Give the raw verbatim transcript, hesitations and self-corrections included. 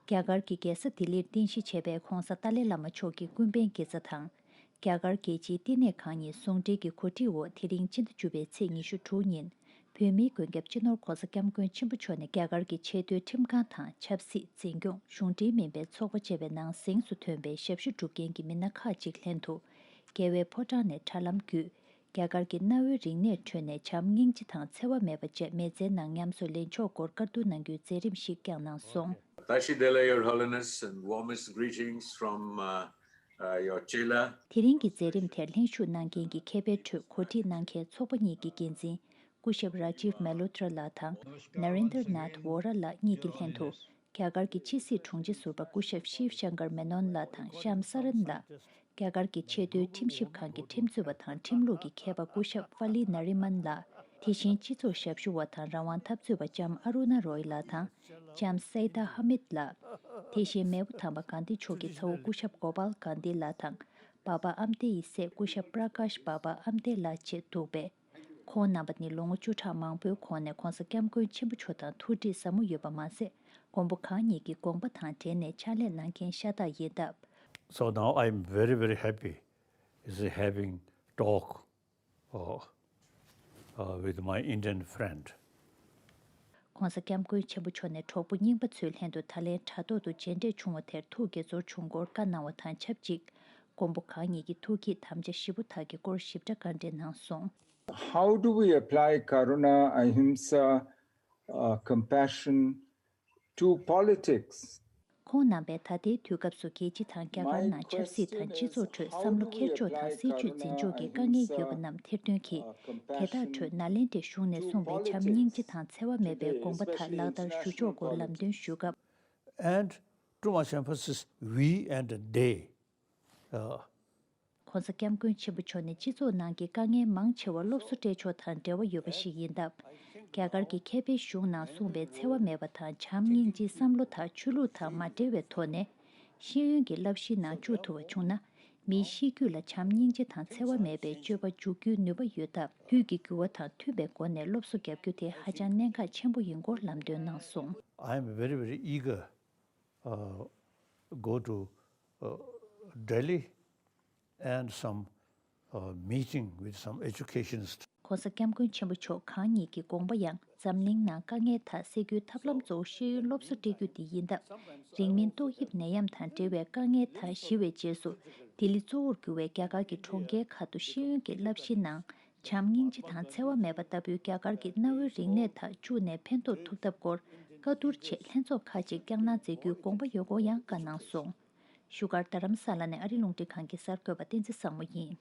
རྒྱ་གར་གྱི་རྒྱལ་ས་ལྡི་ལིར་རྟེན་གཞི་བྱས་པའི་༧གོང་ས་ཏཱ་ལའི་བླ་མ་མཆོག་གི་ཀུན་ཕན་དགེ་རྩ་དང་། རྒྱ་གར་རྒྱལ་སྤྱིའི་བསྟི་གནས་ཁང་གཉིས་ཟུང་འབྲེལ་གྱི་གོ་སྒྲིག་འོག་དེ་རིང་ཕྱི་ཟླ་བཅུ་པའི་ཚེས་ཉི་ཤུ་དྲུག་ཉིན་བོད་མིའི་མགོན་སྐྱབས་སྤྱི་ནོར་༧གོང་ས་༧སྐྱབས་མགོན་ཆེན་པོ་མཆོག་ནས་རྒྱ་གར་གྱི་ཆེས་མཐོའི་ཁྲིམས་ཁང་དང་ཆབ་སྲིད། འཛིན་སྐྱོང་། གཞུང་འབྲེལ་མིན་པའི་ཚོགས་པ་བཅས་པའི་ནང་གཟེངས་སུ་ཐོན་པའི་ཞབས་ཞུ་སྒྲུབ་མཁན་གྱི་མི་སྣ་ཁག་ཅིག་ལྷན་དུ་རྒྱལ་བའི་ཕོ་བྲང་ནས་དྲ་ལམ་བརྒྱུད། རྒྱ་གར་གྱི་གནའ་བོའི་རིག་གནས་ཁྲོད་ནས་བྱམས་སྙིང་རྗེ་དང་འཚེ་བ་མེད་པ་བཅས་མི་ཚེའི་ནང་ཉམས་སུ་ལེན་ཕྱོགས་སྐོར་བཀའ་བསྡུར་གནང་རྒྱུའི་མཛད་རིམ་ཞིག་བསྐྱངས་གནང་སོང་། Tashi Delek, Your Holiness, and warmest greetings from uh, uh, your chela. དེ་རིང་གི་མཛད་རིམ་དེར་ལྷན་ཞུགས་གནང་མཁན་གྱི་མཁས་པའི་ཁྲོད་གོ་སྒྲིག་གནང་མཁན་ཚོགས་པ་གཉིས་ཀྱི་འགན་འཛིན་སྐུ་ཞབས་Rajiv Malhotra ལགས་དང་Narendranath Vohra ལགས་གཉིས་ཀྱི་ལྷན་དུ། རྒྱ་གར་གྱི་ཕྱི་སྲིད་དྲུང་ཆེ་ཟུར་པ་སྐུ་ཞབས་Shiv Shankar Menon ལགས་དང་Shyam Saran ལགས། རྒྱ་གར་གྱི་ཆེས་མཐོའི་ཁྲིམས་ཞིབ་ཁང་གི་ཁྲིམས་རྩོད་པ་དང་ཁྲིམས་ལུགས་ཀྱི་མཁས་པ་སྐུ་ཞབས་Fali Nariman ལགས། དེ་བཞིན་སྤྱི་ཚོགས་ཞབས་ཞུ་བ་དང་རང་དབང་འཐབ་རྩོད་པ་ལྕམ་Aruna Roy ལགས་དང་ལྕམ་Saida Hamid ལགས། དེ་བཞིན་མེས་པོ་དམ་པ་གྷན་དྷི་མཆོག་གི་ཚ་བོ་སྐུ་ཞབས་Gopal Gandhi ལགས་དང་། བྷ་བྷ་ཨམ་ཏེ་ཡི་སྲས་སྐུ་ཞབས་Prakash Baba Amte ལགས་བཅས་འདུག་པས། ཁོང་རྣམ་པ་ནི་ལོ་ངོ་བཅུ་ཕྲག་མང་པོའི་གོང་ནས་༧གོང་ས་༧སྐྱབས་མགོན་ཆེན་པོ་མཆོག་དང་ཐུགས་འདྲིས་ཟབ་མོ་ཡོད་པ་མ་ཟད། མགོན་པོ་གང་ཉིད་ཀྱི་དགོངས་པ་དང་འབྲེལ་ནས་ཕྱག་ལས་གནང་མཁན་ཤ་སྟག་ཡིན་སྟབས། So now I am very, very happy is having talk uh, uh, with my Indian friend. ༸གོང་ས་༸སྐྱབས་མགོན་ཆེན་པོ་མཆོག་ནས་གྲོགས་པོ་རྙིང་པ་ཚོའི་ལྷན་དུ་ད་ལན་དྲ་ཐོག་ཏུ་མཇལ་འཕྲད་བྱུང་བ་དེར་ཐུགས་དགྱེས་ཚོར་བྱུང་སྐོར་བཀའ་གནང་བ་དང་ཆབས་ཅིག་མགོན་པོ་གང་ཉིད་ཀྱི་ཐུགས་བསྐྱེད་དམ་བཅའ་བཞི་པོ་དག་གི་སྐོར་ཞིབ་ཕྲ་བཀའ་འདྲི་གནང་སོང་། How do we apply karuna, ahimsa, uh, compassion to politics? ཁོང་རྣམ་པས་ད་ལྟའི་དུས་སྐབས་སུ་རྒྱལ་སྤྱི་དང་རྒྱ་གར་ནང་ཆབ་སྲིད་དང་སྤྱི་ཚོགས་ཁྲོད་བསམ་བློ་འཁྱེར་ཕྱོགས་དང་སྲིད་ཇུས་འཛིན་ཕྱོགས་ཀྱི་དཀའ་ངལ་ཡོད་པ་རྣམས་ཐེར་འདོན་གྱིས། དེ་དག་ཁྲོད་ནཱ་ལེནྡྲའི་གཞུང་ནས་གསུངས་པའི་བྱམས་སྙིང་རྗེ་དང་འཚེ་བ་མེད་པའི་དགོངས་པ་དག་ལག་བསྟར་ཞུ་ཕྱོགས་སྐོར་ལམ་སྟོན་ཞུ་སྐབས། And too much emphasis we and they. Uh, ༸གོང་ས་༸སྐྱབས་མགོན་ཆེན་པོ་མཆོག་ནི་སྤྱི་ཚོགས་ནང་གི་དཀའ་ངལ་མང་ཆེ་བ་སློབ་གསོ་སྤྲད་ཕྱོགས་དང་འབྲེལ་བ་ཡོད་པ་ཞིག་ཡིན་སྟབས། རྒྱ་གར་གྱི་མཁས་པའི་གཞུང་ནང་གསུངས་པའི་འཚེ་བ་མེད་པ་དང་བྱམས་སྙིང་རྗེའི་བསམ་བློ་དག་ཆོས་ལུགས་དང་མ་འབྲེལ་བའི་ཐོག་ནས་ཤེས་ཡོན་གྱི་བསླབ་གཞིའི་ནང་བཅུག་ཐུབ་པ་བྱུང་ན། མིའི་གཤིས་རྒྱུད་ལ་བྱམས་སྙིང་རྗེ་དང་འཚེ་བ་མེད་པའི་སྤྱོད་པ་འཇུག་རྒྱུའི་ནུས་པ་ཡོད་སྟབས། དུས་ཀྱི་འགྱུར་བ་དང་མཐུན་པའི་སྒོ་ནས་སློབ་གསོ་བརྒྱབ་རྒྱུ་དེ་ཧ་ཅང་གནད་འགག་ཆེན་པོ་ཡིན་སྐོར་ལམ་སྟོན་གནང་སོང་། I am very, very eager uh, go to uh, Delhi and some uh, meeting with some educationists. ༸གོང་ས་༸སྐྱབས་མགོན་ཆེན་པོ་མཆོག་གང་ཉིད་ཀྱི་དགོངས་པ་ཡང་འཛམ་གླིང་ནང་དཀའ་ངལ་དག་སེལ་རྒྱུའི་ཐབས་ལམ་གཙོ་བོ་ཤེས་ཡོན་སློབ་གསོ་སྤྲད་རྒྱུ་དེ་ཡིན་སྟབས། རིང་མིན་ཏོག་དབྱིབས་ནད་ཡམས་དང་འབྲེལ་བའི་དཀའ་ངལ་དག་ཞི་བའི་རྗེས་སུ། ལྡི་ལི་གཙོ་བོར་གྱུར་བའི་རྒྱ་གར་གྱི་གྲོང་ཁྱེར་ཁག་ཏུ་ཤེས་ཡོན་གྱི་བསླབ་གཞིའི་ནང་། བྱམས་སྙིང་རྗེ་དང་འཚེ་བ་མེད་པ་ལྟ་བུའི་རྒྱ་གར་གྱི་གནའ་བོའི་རིག་གནས་དག་བཅུག་ནས་ཕན་ཐོགས་ཐུབ་ཐབས་སྐོར་བཀའ་བསྡུར་ཆེད་ལྷན་ཚོགས་ཁག་ཅིག་བསྐྱངས་གནང་མཛད་རྒྱུའི་དགོངས་པ་ཡོད་སྐོར་ཡང་བཀའ་གནང་སོང་། བཞུགས་སྒར་རྡ་རམ་ས་ལ་ནས་ཨ་རི་རླུང་འཕྲིན་ཁང་གི་གསར་འགོད་པ་བསྟན་འཛིན་བཟང་མོ་ཡིན།